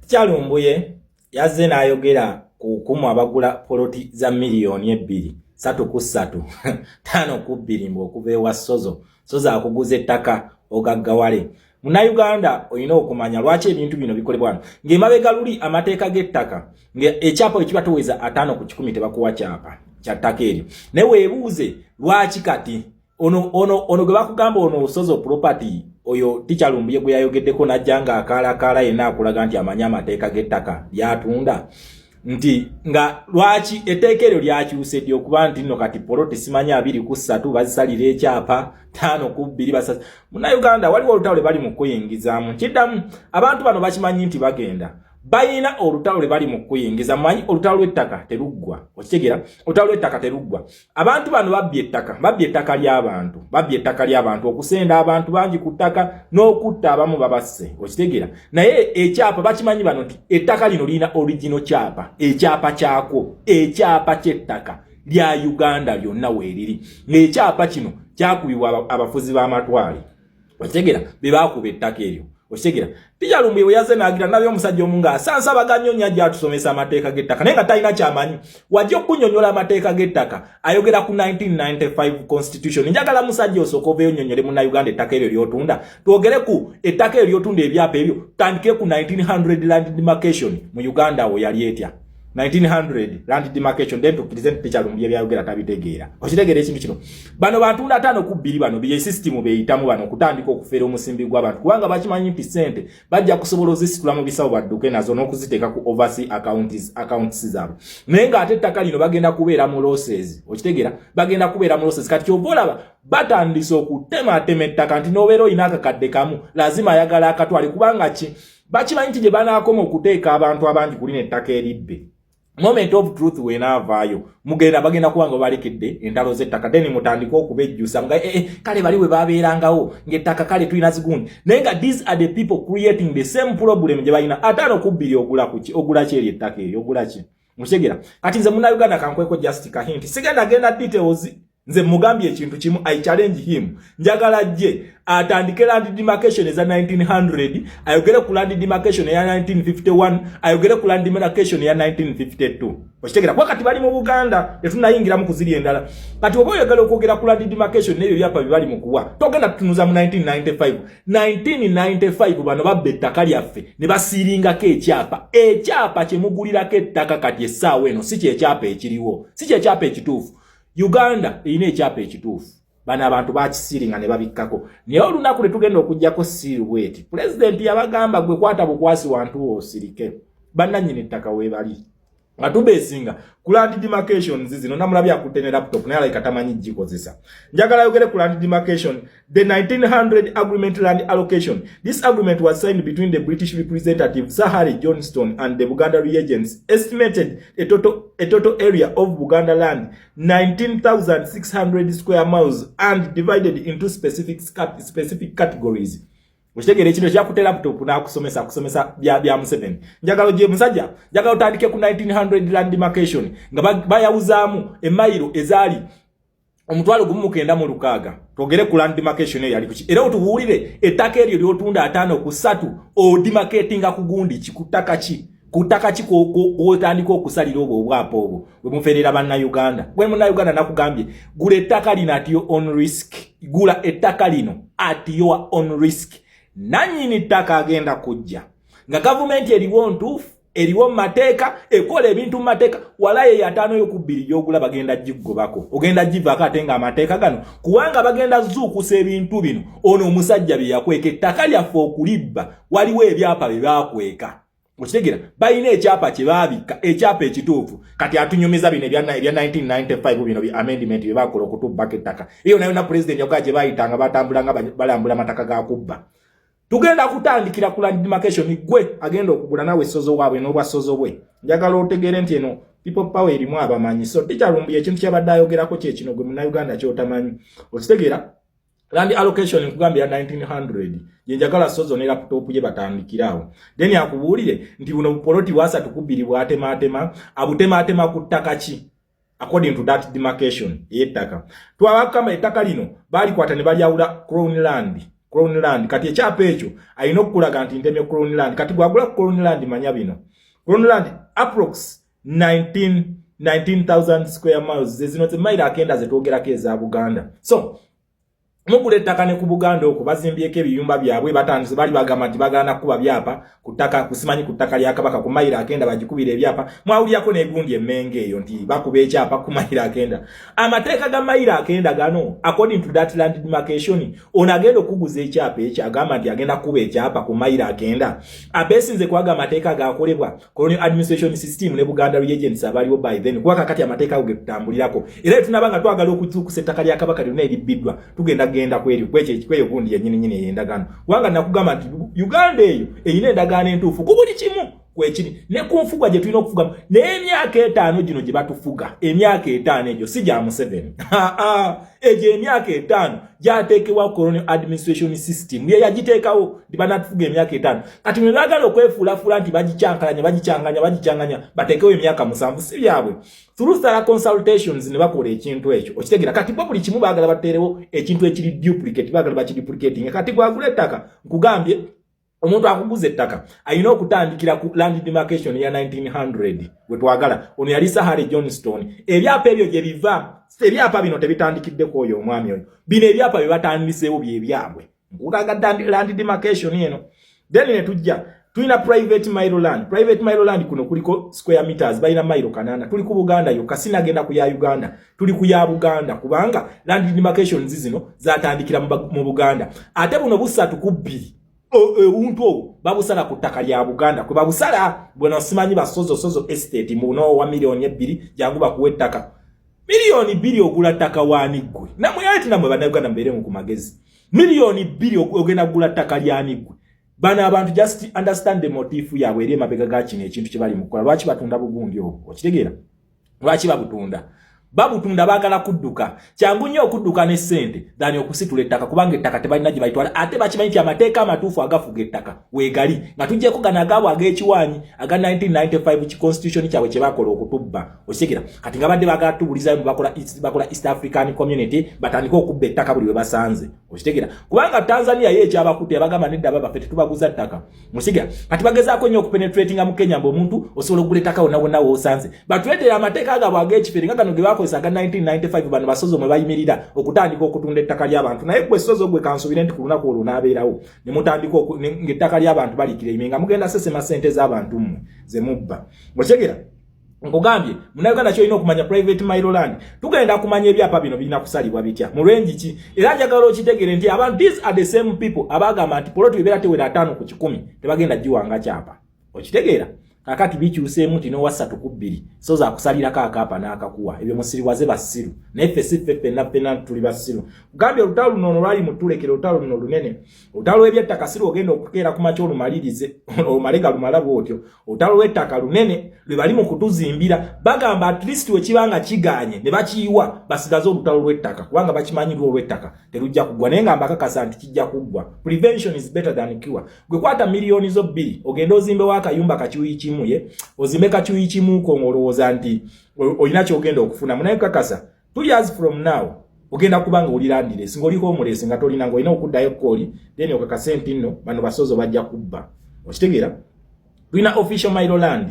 Teacher Lumbuye yazze n'ayogera ku kumu abagula poloti za 2 miliyoni 3 ku 3, 5 ku 2, mbu okuva ewa Sozo. Sozo akuguza ettaka ogaggawale. Munnayuganda, olina okumanya lwaki ebintu bino bikolebwa wano. Ng'emabega luli amateeka g'ettaka, ekyapa bwe kiba toweza 50% tebakuwa kyapa kya ttaka eryo. Naye weebuuze lwaki kati ono gwe bakugamba ono Sozo Property, oyo Teacher Lumbuye gwe yayogeddeko, n'ajja ng'akaalakaala yenna akulaga nti amanyi amateeka g'ettaka lyatunda, nti nga lwaki etteeka eryo lyakyuse ddi okuba nti nno kati poloti simanyi 2 ku 3 bazisalira ekyapa, 5 ku 2 basasa. Munnayuganda, waliwo olutalo lwe bali mu kuyingizaamu. Nkiddamu, abantu bano bakimanyi nti bagenda balina olutalo lwe bali mu kuyingiza. Mumanyi olutalo lw'ettaka teruggwa, okitegeera? Olutalo lw'ettaka teruggwa. Abantu bano babbye ettaka, babbye ettaka ly'abantu, babbye ettaka ly'abantu, okusenda abantu bangi ku ttaka n'okutta abamu babasse, okitegeera? Naye ekyapa bakimanyi bano nti ettaka lino lirina original kyapa, ekyapa kyakwo, ekyapa ky'ettaka lya Uganda lyonna weeriri, ng'ekyapa kino kyakubibwa abafuzi b'amatwale, okitegeera? Be baakuba ettaka eryo, okitegeera? Teacher Lumbuye bwe yazze n'agira nabyo omusajja omu ng'asansabaga nnyo nnyo, ajja atusomesa amateeka g'ettaka naye nga talina kyamanyi. Wajja okunnyonnyola amateeka g'ettaka, ayogera ku 1995 Constitution. Njagala musajja osooka oveeyo nnyonnyole Munnayuganda ettaka eryo ly'otunda. Twogere ku ettaka eryo ly'otunda, ebyapa ebyo, tutandikire ku 1900 land demarcation mu Uganda. Awo yali etya 1900 land demarcation? Then tukkirize nti Teacher Lumbuye byayogera tabitegeera, okitegeera ekintu kino? Bano bantunda 5 ku 2, bano bye system beeyitamu bano okutandika okufeera omusimbi gw'abantu, kubanga bakimanyi nti ssente bajja kusobola ozisitula mu bisawo badduke nazo n'okuziteeka ku overseas accounts zaabwe. Naye ng'ate ettaka lino bagenda kubeera mu losses, okitegeera? Bagenda kubeera mu losses. Kati kyova olaba batandise okutematema ettaka nti n'obeera olina akakadde kamu, lazima ayagala akatwale, kubanga ki? Bakimanyi nti gye banaakoma okuteeka abantu abangi kulina ettaka eribbe, moment of truth wenaavaayo, mugenda bagenda kuba nga balekedde entalo z'ettaka. Then mutandike okubejjusa nga kale bali bwe babeerangawo ng'ettaka kale tulina zigundi. Naye nga these are the people creating the same problem gye balina. 5 ku 2 ogula kuki? Ogula ki eri ettaka eryo? Ogula ki? Mukitegera? Kati nze Munnayuganda kankweko just ka hint, sigenda genda details. Nze mugambye ekintu kimu, I challenge him. Njagala jje atandike land demarcation eza 1900, ayogere ku land demarcation eya 1951, ayogere ku land demarcation eya 1952, okitegera? Kuba kati bali mu Buganda, tetunayingiramu kuziri endala. Kati oba oyagala okwogera ku land demarcation n'ebyo byapa bye bali mu kuwa, togenda tutunuza mu 1995. 1995 bano babba ettaka lyaffe ne basiiringako ekyapa. Ekyapa kye mugulirako ettaka kati essaawa eno si kyekyapa ekiriwo, si kyekyapa ekituufu. Uganda erina ekyapa ekituufu. Bano abantu bakisiiringa ne babikkako. Naye olunaku lwe tugenda okugjako seal bweti, pulezidenti yabagamba, gwe kwata bukwasi wantu woosirike, bannannyini ettaka weebali. Nga tubeesinga ku land demarcations zino, namulabye akutte ne laptop naye alayika tamanyi gikozesa. Njagala yogere ku land demarcation, the 1900 agreement land allocation. This agreement was signed between the British representative Sir Harry Johnston and the Buganda regents, estimated a total area of Buganda land 19,600 square miles and divided into specific categories. Okitegeera ekintu ekyakutte laptop n'akusomesa, akusomesa bya Museveni? Njagala gye musajja, njagala otandike ku 1900 land demarcation nga bayawuzaamu emayiro ezaali 1,960. Twogere ku land demarcation eyo yali kuki, era otubuulire ettaka eryo lyotunda 5 ku 3 odemarcatinga ku gundi ki, ku ttaka ki, ku ttaka ki kwotandika okusalira obwo obwapa obwo bwe muferera Bannayuganda? Gwe Munnayuganda, nakugambye, gula ettaka lino at your own risk. Gula ettaka lino at your own risk. Nannyini ttaka agenda kujja nga gavumenti eriwo ntuufu, eriwo mu mateeka, ekola ebintu mu mateeka. Walayo eyo 5 yo ku 2 gyogula bagenda giggobako, ogenda givaako ate nga amateeka gano, kubanga bagenda zuukusa ebintu bino. Ono omusajja bye yakweka ettaka lyaffe okulibba, waliwo ebyapa bye baakweka, okitegera? Balina ekyapa kye baabikka, ekyapa ekituufu. Kati atunyumiza bino ebya 1995 bino bi amendment bye bakola okutubbako ettaka. Eyo nayo na pulezidenti yakola gye bayitanga batambula nga balambula amataka ga kubba. Tugenda kutandikira ku land demarcation. Gwe agenda okugula nawe Sozo waabwe n'obwasozo bwe, njagala otegeere nti eno People Power erimu abamanyi. So Teacher Lumbuye ekintu kyabadde ayogerako kyekino, gwe Munnayuganda kyotamanyi, okitegeera? Land allocation nkugambye ya 1900 gye njagala Sozo ne laptop ye batandikirawo, then akubuulire nti buno bupoloti bwa 3 ku 2 bwatemaatema, abutemaatema ku ttaka ki according to that demarcation ey'ettaka. Twabakama ettaka lino baalikwata ne balyawula crown land. Crown land. Kati ekyapa ekyo alina okukulaga nti ntemye Crown land. Kati gwagula Crown land, manya bino: Crown land approx 19 19,000 square miles, zezino ze mayiro akenda zetwogerako eza Buganda. So mugula ettaka ne ku Buganda okwo bazimbyeko ebiyumba byabwe, batandise bali bagamba nti bagana kuba byapa ku ttaka, kusimanyi ku ttaka lya Kabaka ku mayiro akenda bagikubira ebyapa. Mwawulirako n'egundi emmengo eyo nti bakuba ekyapa ku mayiro akenda. Amateeka ga mayiro akenda gano, according to that land demarcation, ono agenda okuguza ekyapa ekyo agamba nti agenda kuba ekyapa ku mayiro akenda, abeesinze kwaga amateeka gakolebwa colonial administration system ne Buganda regents abaliwo by then, kuba kakati amateeka ago getutambulirako. Era tunaba nga twagala okuzuukusa ettaka lya Kabaka lyonna eribbiddwa, tugenda genda kweri kwekyo kweyo gundi yennyini nyini ey'endagaano, kubanga nakugamba nti Uganda eyo erina endagaano entuufu ku buli kimu kwekiri ne ku nfuga gye tulina okufugamu. N'emyaka 5 gino gye batufuga, emyaka 5 egyo si gya Museveni. Egyo emyaka 5 gyateekebwa colonial administration system, ye yagiteekawo nti banatufuga emyaka 5. Kati ne baagala okwefuulafuula nti bagikyankalanya, bagikyanganya, bagikyanganya, bateekewo emyaka 7, si byabwe. Through thorough consultations ne bakola ekintu ekyo, okitegeera? Kati bo buli kimu baagala bateerewo ekintu ekiri duplicate, baagala bakiduplicating. Kati gwagula ettaka, nkugambye, omuntu akuguza ettaka alina okutandikira ku land demarcation ya 1900 bwe twagala. Ono yali Sir Harry Johnston. Ebyapa ebyo gye biva, ebyapa bino tebitandikiddeko oyo omwami oyo. Bino ebyapa bye batandiseewo bye byabwe. Nkulaga land demarcation eno. Then ne tujja tulina private mailo land. Private mailo land kuno kuliko square meters, balina mailo 8. Tuli ku Buganda yokka, sinagenda ku ya Uganda, tuli ku ya Buganda, kubanga land demarcations zino zatandikira mu Buganda. Ate buno busatu ku bbiri, obuntu obwo babusala ku ttaka lya Buganda kwe babusala. Bweno simanyi basozo Sozo Estate muno wa miliyoni 2, jangu bakuwa ettaka miliyoni 2. Ogula ttaka waaniggwe? Namwe ati namwe Bannayuganda mubeeremu ku magezi. Miliyoni 2 ogenda kugula ttaka lyaniggwe? Bano abantu, just understand the motive yaabwe eri emabega ga kino ekintu kye bali mukukola. Lwaki batunda bugundi obwo? Okitegeera lwaki babutunda? Babutunda baagala kudduka. Kyangu nnyo okudduka ne ssente than okusitula ettaka, kubanga ettaka tebalina gye balitwala. Ate bakimanyi nti amateeka amatuufu agafuga ettaka weegali, nga tuggyeko gano agaabwe ag'ekiwaanyi aga 1995 ki constitution kyabwe kye bakola okutubba, okitegera? Kati nga badde baagala tubulizayo, bakola East African Community, batandike okubba ettaka buli we basanze, okitegera? Kubanga Tanzania ye ekyabakutte, yabagamba nedda, babaffe tetubaguza ttaka, mukitegera? Kati bagezaako nnyo okupenetratinga mu Kenya, mbu omuntu osobola okugula ettaka wonna wonna w'osanze. Batuleetera amateeka gaabwe ag'ekifere nga gano ge bakozesa aga 1995. Bano basozo mwe bayimirira okutandika okutunda ettaka ly'abantu. Naye gwe sozo gwe, kansuubire nti ku lunaku olwo n'abeerawo ne mutandika ng'ettaka ly'abantu balikireme, nga mugenda sesema ssente z'abantu mmwe ze mubba, okitegera? Nkugambye, Munnayuganda, kyolina okumanya, private mailo land, tugenda kumanya ebyapa bino birina kusalibwa bitya, mu lwengi ki. Era njagala okitegere nti abantu, these are the same people abagamba nti poloti ebeera tewera 50% tebagenda giwanga kyapa, okitegeera? Kakati bikyuseemu nti nowa 3 ku 2 so zakusalirako akaapa n'akakuwa. Ebyo musiriwaze basiru, naye ffe si ffe, ffenna ffenna tuli basiru. Kugambye, olutalo luno ono lwali mutulekera, olutalo luno lunene, olutalo lw'ebyettaka. Siri ogenda okukeera ku makya olumalirize, olumale ga lumala bw'otyo. Olutalo lw'ettaka lunene lwe bali mu kutuzimbira. Bagamba at least we kiba nga kigaanye ne bakiyiwa, basigaze olutalo lw'ettaka, kubanga bakimanyi lwo olw'ettaka terujja kuggwa. Naye nga mbakakasa nti kijja kuggwa. Prevention is better than cure. Gwe kwata miliyoni zo 2, ogende ozimbewo akayumba kakiwuyi kimu, ye ozimbe kakiwuyi kimuko ng'olowooza nti olina kyogenda okufuna. Munaye kakasa, 2 years from now ogenda kuba nga oli landless, ng'oli homeless, nga tolina, ng'olina okuddayo kooli. Then okakase nti nno bano basozo bajja kubba, okitegeera? Tulina official mailo land.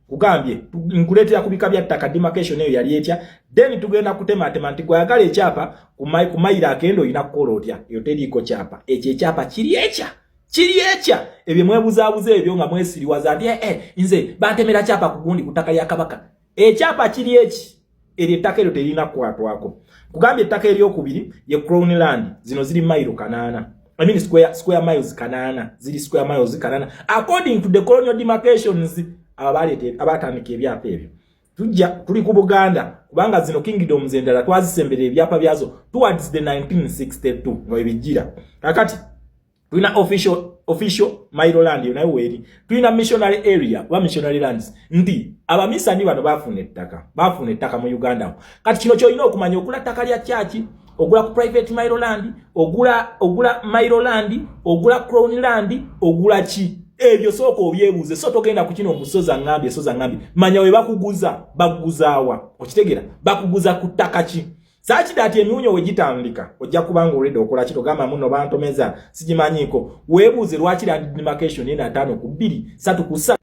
Kugambye, nkuleetera ku bika bya ttaka, demarcation eyo yali etya. Then tugenda kutematema nti gwayagala ekyapa ku mayiro akenda olina kukola otya. Eyo teriiko kyapa, ekyo ekyapa kiri ekya kiri ekya ebyo mwebuzaabuza ebyo nga mwesiriwaza nti eh, nze bantemera kyapa ku gundi, ku ttaka lya Kabaka. Ekyapa kiri eki, eryo ettaka eryo terina kukwatwako. Kugambye, ettaka eryokubiri ye Crown land. Zino ziri mayiro 8, I mean square miles 8, ziri square miles 8 according to the colonial demarcations. Abatandika ebyapa ebyo, tujja tuli ku Buganda, kubanga zino kingdoms endala twazisemberera ebyapa byazo towards the 1962 nga webijjira. Kakati tulina official mailo land, yo nayo weeri. Tulina missionary area oba missionary lands, nti abamisani bano bafuna ettaka mu Uganda. Kati kino kyolina okumanya: ogula ttaka lya kyaki, ogula ku private mailo land, ogula mailo land, ogula crown land, ogula ki? Ebyo sooka obyebuuze. So togenda ku kino omusozi ngambye, soza ngambye. Manya we bakuguza, bakuguzaawa, okitegeera? Bakuguza ku ttaka ki? Saakida ati emiwunyo we gitandika, ojja kubanga olwedde okola ki? Togamba muno bantomeza, sigimanyiiko. Weebuuze lwaki land demarcation ena 5 ku 2, 3 ku 3.